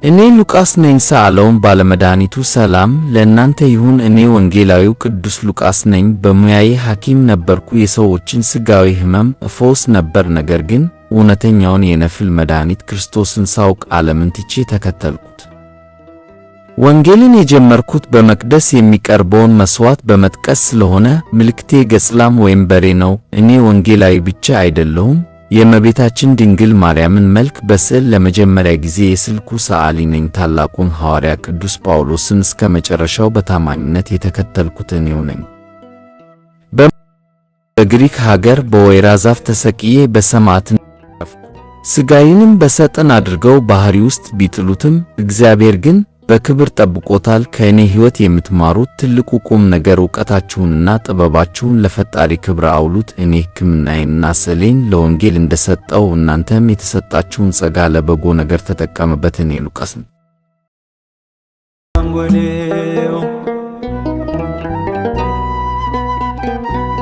እኔ ሉቃስ ነኝ። ሰአለውም ባለመድኃኒቱ ሰላም ለእናንተ ይሁን። እኔ ወንጌላዊው ቅዱስ ሉቃስ ነኝ። በሙያዬ ሐኪም ነበርኩ። የሰዎችን ሥጋዊ ሕመም እፈውስ ነበር። ነገር ግን እውነተኛውን የነፍስ መድኃኒት ክርስቶስን ሳውቅ ዓለምን ትቼ ተከተልኩት። ወንጌልን የጀመርኩት በመቅደስ የሚቀርበውን መሥዋዕት በመጥቀስ ስለሆነ ምልክቴ ገጽላም ወይም በሬ ነው። እኔ ወንጌላዊ ብቻ አይደለሁም፣ የእመቤታችን ድንግል ማርያምን መልክ በስዕል ለመጀመሪያ ጊዜ የስልኩ ሰዓሊ ነኝ። ታላቁን ሐዋርያ ቅዱስ ጳውሎስን እስከ መጨረሻው በታማኝነት የተከተልኩት እኔው ነኝ። በግሪክ ሀገር በወይራ ዛፍ ተሰቅዬ በሰማዕትነት አረፍኩ። ሥጋዬንም በሰጥን አድርገው ባሕር ውስጥ ቢጥሉትም እግዚአብሔር ግን በክብር ጠብቆታል። ከእኔ ሕይወት የምትማሩት ትልቁ ቁም ነገር ዕውቀታችሁንና ጥበባችሁን ለፈጣሪ ክብር አውሉት። እኔ ሕክምናዬንና ስዕሌን ለወንጌል እንደሰጠው እናንተም የተሰጣችሁን ጸጋ ለበጎ ነገር ተጠቀሙበት። እኔ ሉቃስ ነኝ። አንጎሌው